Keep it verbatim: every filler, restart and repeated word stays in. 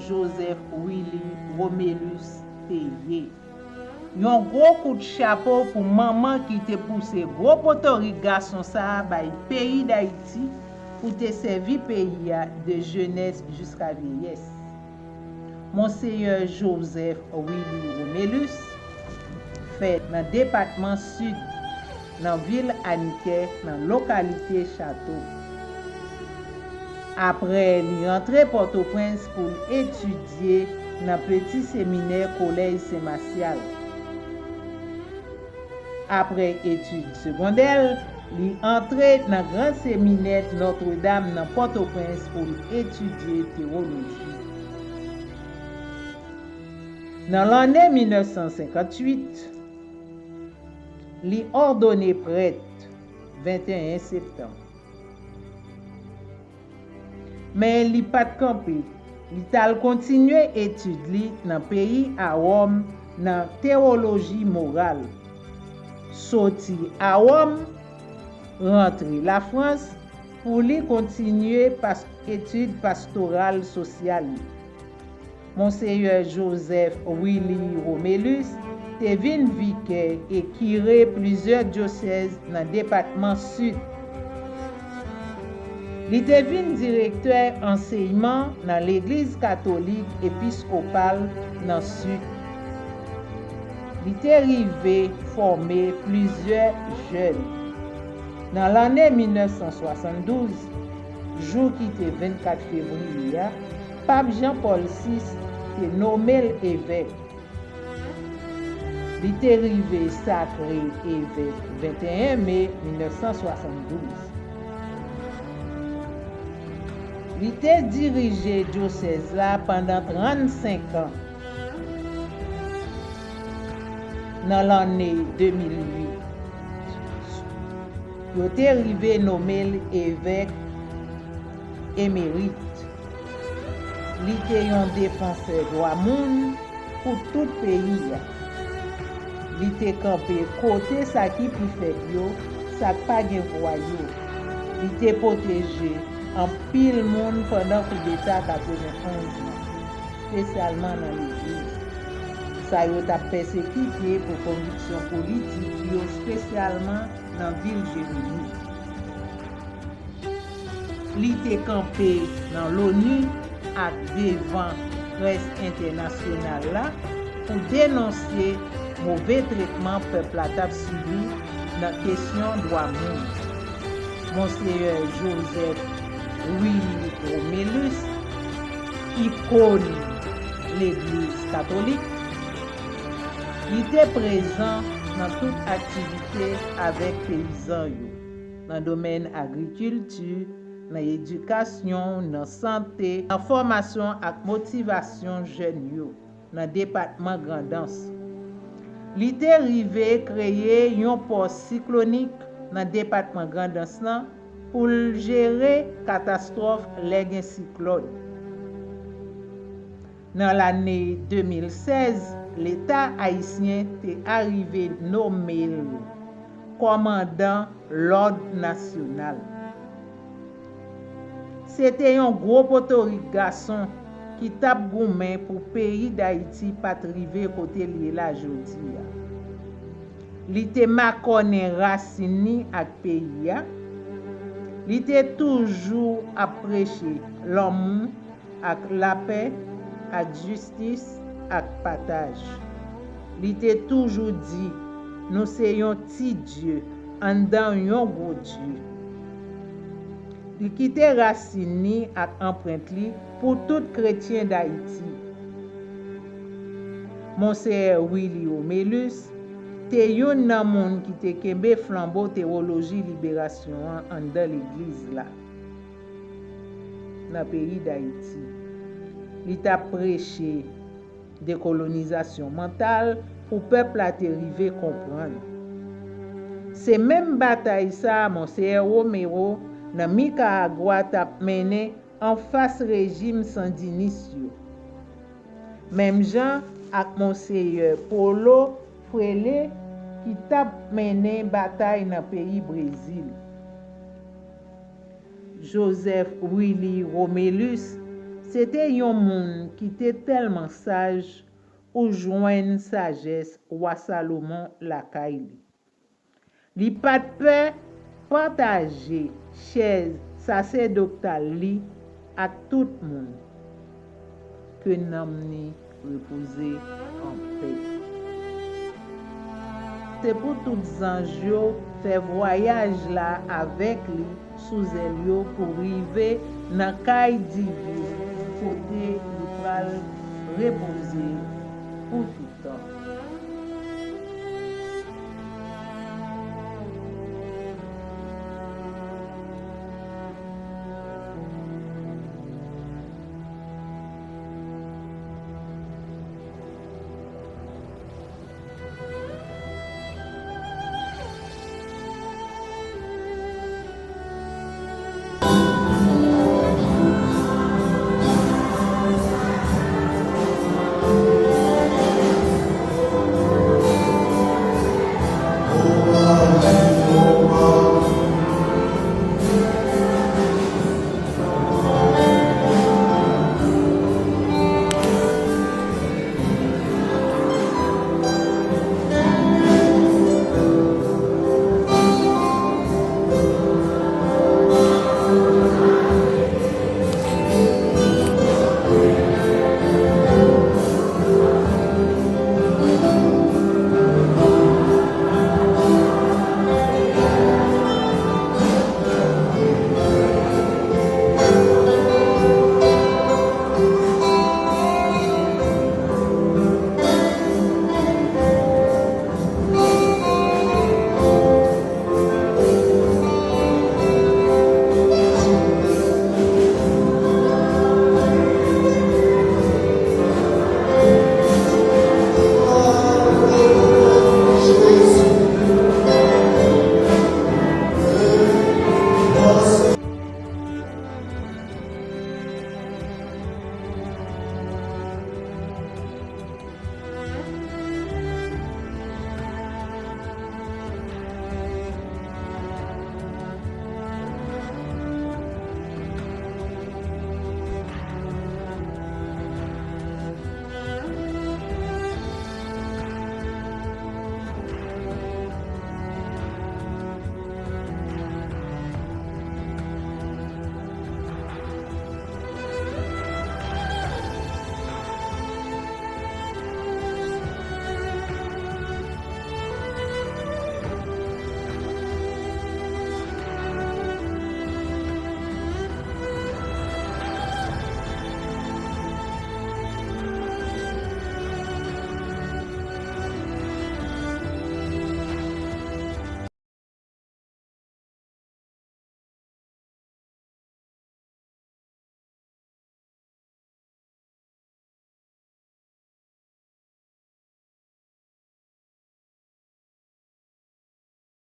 Joseph Willy Romélus te ye. Yon gwo kout chapo pou manman ki te pouse gwo potorik gason sa a bay peyi Dayiti pou te sèvi peyi a de jenès jiska vyeyès. Monseyè Joseph Willy Romélus fèt nan depatman Sid, nan vil Anikè, nan lokalite Chato. Apre, li antre Pòtoprens pou l etidye nan Peti Seminè Kolèj Sen Masyal. Apre etid segondè l, li antre nan Gran Seminè Nòtredam nan Pòtoprens pou l etidye tewoloji. Nan lane mil nèf san senkantuit, li òdone prèt venteyen septanm. Men li pa t kanpe. Li t al kontinye etid li nan peyi a Wòm nan tewoloji moral. Soti a Wòm, rantre Lafrans pou li kontinye pas, etid pastoral sosyal li. Monseyè Joseph Willy Romélus te vin vikè e kire plizyè dyosèz nan depatman Sid. Li te vin direktè ansèyman nan Legliz Katolik Episkopal nan Sid. Li te rive fòme plizyè jèn. Nan lane mil nèf san swasanndouz, jou ki te vennkat fevriye a, Pap Jan Pòl sis te nome l evèk. Li te rive sakre evèk venteyen me mil nèf san swasanndouz. Li te dirije dyosèz la pandan trannsenk an. Nan lane de mil uit, yo te rive nome l evèk emerit. Li te yon defansè dwa moun pou tout peyi a. Li te kanpe kote sa ki pi fèb yo, sa k pa gen vwa yo. Li te pwoteje anpil moun pandan koudeta katrevenonz lan, espesyalman nan legliz. Sa yo t ap pèsekite pou konviksyon politik yo, espesyalman nan vil Jeremi. Li te kanpe nan Loni ak devan près entènasyonal la pou denonse move tretman pèp la t ap sibi nan kesyon dwa moun. Monseyè Joseph Willy Romélus, ikòn Legliz Katolik, li te prezan nan tout aktivite avèk peyizan yo, nan domèn agrikilti, nan edikasyon, nan sante, nan fòmasyon ak motivasyon jèn yo nan depatman Grandans. Li te rive kreye yon pò siklonik nan depatman Grandans lan pou l jere katastwòf lè gen siklòn. Nan lane de mil sèz, Leta ayisyen te arive nome l kòmandan Lòd Nasyonal. Se te yon gwo potorik gason ki t ap goumen pou peyi Dayiti pa t rive kote l ye la jodi a. Li te makònen rasin li ak peyi a. Li te toujou ap preche lanmou ak lapè, ak jistis, ak pataj. Li te toujou di, nou se yon ti Dye anndan yon gwo Dye. Li kite rasin li ak anprent li pou tout kretyen Dayiti. Monseyè Willy Romélus te youn nan moun ki te kenbe flanbo tewoloji liberasyon an anndan legliz la, nan peyi Dayiti. Li t ap preche dekolonizasyon mantal pou pèp la te rive konprann. Se menm batay sa a Monseyè Romero nan Mikaragwa t ap mennen anfas rejim sandinis yo. Menm jan ak Monseyè Paulo Freire ki t ap mennen batay nan peyi Brezil. Joseph Willy Romélus Se te yon moun ki te tèlman saj, ou jwenn sajès wa Salomon lakay li. Li pa t pè pataje chèz sasedotal li ak tout moun. Ke nanm ni repoze anpè. Se pou tout zanj yo fè vwayaj la avèk li sou zèl yo pou rive nan kay diven kote li pral repoze pou toutan.